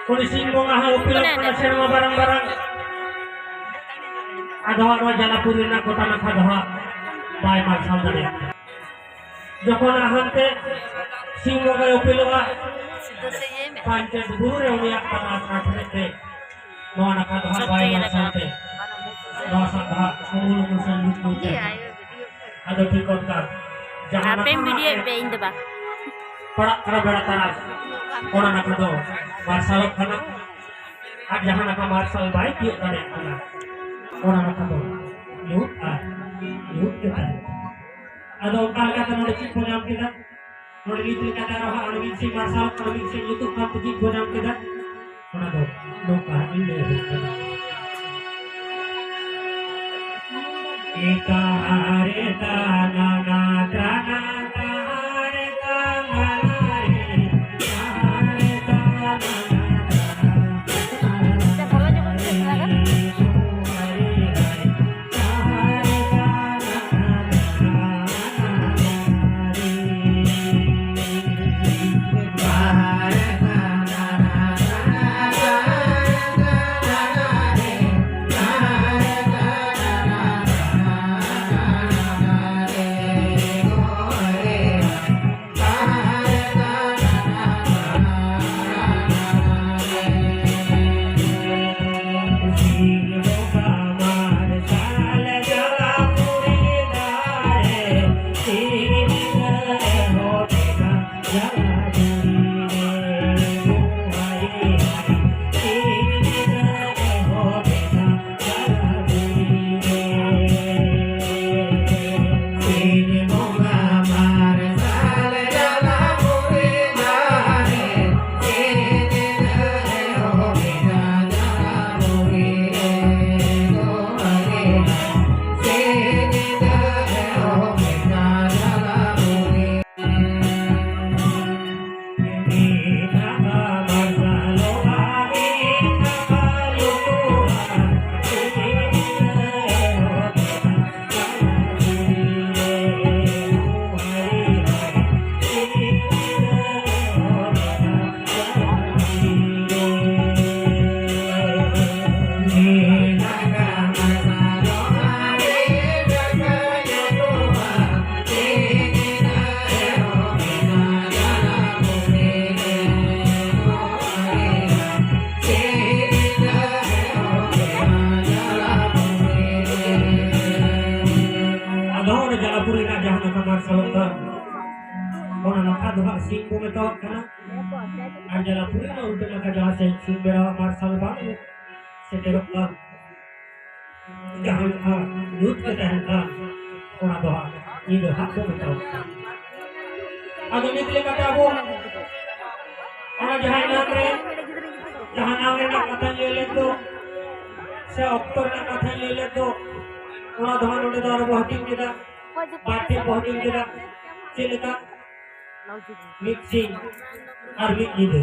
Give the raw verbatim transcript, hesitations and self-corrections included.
ᱩᱱᱤ ᱥᱤᱧ ᱵᱚᱸᱜᱟ ᱦᱚᱸ ᱩᱯᱮᱞᱚᱜ ᱠᱟᱱᱟ ᱥᱮᱨᱢᱟ ᱵᱟᱨᱟᱝ ᱵᱟᱨᱟᱝ᱾ ᱟᱫᱚ ᱦᱟᱸᱜ ᱱᱚᱣᱟ ᱡᱟᱞᱟᱯᱩᱨᱤ ᱨᱮᱱᱟᱜ ᱜᱚᱴᱟ ᱱᱟᱠᱷᱟ ᱫᱚ ᱦᱟᱸᱜ ᱵᱟᱭ ᱢᱟᱨᱥᱟᱞ ᱫᱟᱲᱮᱭᱟᱜ ᱠᱟᱱᱟ᱾ ᱡᱚᱠᱷᱚᱱ ᱦᱟᱱᱛᱮ ᱥᱤᱧ ᱵᱚᱸᱜᱟᱭ ᱩᱯᱮᱞᱚᱜᱼᱟ, ᱯᱟᱧᱪᱮᱛ ᱵᱩᱨᱩ ᱨᱮ ᱩᱱᱤᱭᱟᱜ ᱛᱟᱞᱟ ᱟᱥᱲᱟ ᱴᱷᱮᱱ ᱛᱮ ᱱᱚᱣᱟ ᱱᱟᱠᱷᱟ ᱫᱚ ᱦᱟᱸᱜ ᱵᱟᱭ ᱢᱟᱨᱥᱟᱞ ᱛᱮ ᱱᱚᱣᱟ ᱥᱟᱸᱜᱷᱟ ᱩᱢᱩᱞ ᱩᱢᱩᱞ ᱥᱮ ᱧᱩᱛ ᱧᱩᱛ ᱛᱮ ᱟᱫᱚ ᱴᱷᱤᱠ ᱚᱱᱠᱟ ᱡᱟᱦᱟᱸ ᱟᱯᱮᱢ ᱱᱟᱠᱷᱟ ᱵᱷᱤᱰᱤᱭᱳ ᱯᱮ, ᱤᱧ ᱫᱚ ᱵᱟᱝ᱾ ᱯᱟᱲᱟᱜ ᱠᱟᱱᱟ ᱵᱮᱲᱟ ᱛᱟᱨᱟᱥ, ᱚᱱᱟ ᱱᱟᱠᱷᱟ ᱫᱚ ᱢᱟᱨᱥᱟᱞᱚᱜ ᱠᱟᱱᱟ᱾ ᱟᱨ ᱡᱟᱦᱟᱸ ᱱᱟᱠᱷᱟ ᱢᱟᱨᱥᱟᱞ ᱵᱟᱭ ᱛᱤᱭᱳᱜ ᱫᱟᱲᱮᱭᱟᱜ ᱠᱟᱱᱟ, ᱚᱱᱟ ᱱᱟᱠᱷᱟ ᱫᱚ ᱧᱩᱛ ᱟᱨ ᱧᱩᱛ ᱜᱮ ᱛᱟᱦᱮᱱ ᱠᱟᱱᱟ᱾ ᱟᱫᱚ ᱚᱱᱠᱟ ᱞᱮᱠᱟᱛᱮ ᱱᱚᱰᱮ ᱪᱮᱫ ᱵᱚ ᱧᱟᱢ ᱠᱮᱫᱟ? ᱱᱚᱰᱮ ᱱᱤᱛ ᱞᱮᱠᱟᱛᱮ ᱟᱨᱚ ᱦᱟᱸᱜ ᱚᱱᱟ ᱢᱤᱫ ᱥᱮᱫ ᱢᱟᱨᱥᱟᱞ, ᱚᱱᱟ ᱢᱤᱫ ᱥᱮᱫ ᱧᱩᱛᱩᱜ ᱠᱟᱱ ᱛᱮ ᱪᱮᱫ ᱵᱚ ᱧᱟᱢ ᱠᱮᱫᱟ? ᱚᱱᱟ ᱫᱚ ᱱᱚᱝᱠᱟ ᱦᱟᱸᱜ ᱤᱧ ᱞᱟᱹᱭ ᱟᱵᱚᱱ ᱠᱟᱱᱟ᱾ ᱮᱛᱟ ᱦᱟᱨᱮ ᱛᱟ ᱱᱟ ᱱᱟ ᱛᱨᱟ ᱱᱟ ᱛᱟ ᱦᱟᱨᱮ ᱛᱟ ᱱᱟ ᱱᱟ ᱨᱮ, ᱛᱟ ᱦᱟᱨᱮ ᱛᱟ ᱱᱟ ᱱᱟ ᱛᱟ ᱱᱟ ᱱᱟ᱾ ᱚᱱᱟ ᱱᱟᱠᱷᱟ ᱫᱚ ᱦᱟᱸᱜ ᱥᱤᱧ ᱵᱚ ᱢᱮᱛᱟᱣᱟᱜ ᱠᱟᱱᱟ᱾ ᱟᱨ ᱡᱟᱞᱟᱯᱩᱨᱤ ᱨᱮᱱᱟᱜ ᱩᱞᱴᱟᱹ ᱱᱟᱠᱷᱟ ᱡᱟᱦᱟᱸ ᱥᱮᱫ ᱥᱤᱧ ᱵᱮᱲᱟ ᱢᱟᱨᱥᱟᱞ ᱵᱟᱝ ᱥᱮᱴᱮᱨᱚᱜ ᱠᱟᱱ, ᱡᱟᱦᱟᱸ ᱞᱮᱠᱟ ᱧᱩᱛ ᱜᱮ ᱛᱟᱦᱮᱱ ᱠᱟᱱ, ᱚᱱᱟ ᱫᱚ ᱦᱟᱸᱜ ᱧᱤᱫᱟᱹ ᱦᱟᱸᱜ ᱵᱚ ᱢᱮᱛᱟᱣᱟᱜ ᱠᱟᱱᱟ᱾ ᱟᱫᱚ ᱱᱤᱛ ᱞᱮᱠᱟᱛᱮ ᱟᱵᱚ ᱚᱱᱟ ᱡᱟᱦᱟᱸ ᱮᱱᱟᱝ ᱨᱮ ᱡᱟᱦᱟᱸ ᱱᱟᱝ ᱨᱮᱱᱟᱜ ᱠᱟᱛᱷᱟᱧ ᱞᱟᱹᱭ ᱞᱮᱫ ᱫᱚ, ᱥᱮ ᱚᱠᱛᱚ ᱨᱮᱱᱟᱜ ᱠᱟᱛᱷᱟᱧ ᱞᱟᱹᱭ ᱞᱮᱫ ᱫᱚ, ᱚᱱᱟ ᱫᱚ ᱦᱟᱸᱜ ᱱᱚᱰᱮ ᱫᱚ ᱟᱨᱚ ᱵᱚ ᱦᱟᱹᱴᱤᱧ ᱠᱮᱫᱟ, ᱵᱟᱨ ᱴᱷᱮᱱ ᱵᱚ ᱦᱟᱹᱴᱤᱧ ᱠᱮᱫᱟ᱾ ᱪᱮᱫ ᱞᱮᱠᱟ? ᱢᱤᱫ ᱥᱤᱧ ᱟᱨ ᱢᱤᱫ ᱧᱤᱫᱟᱹ᱾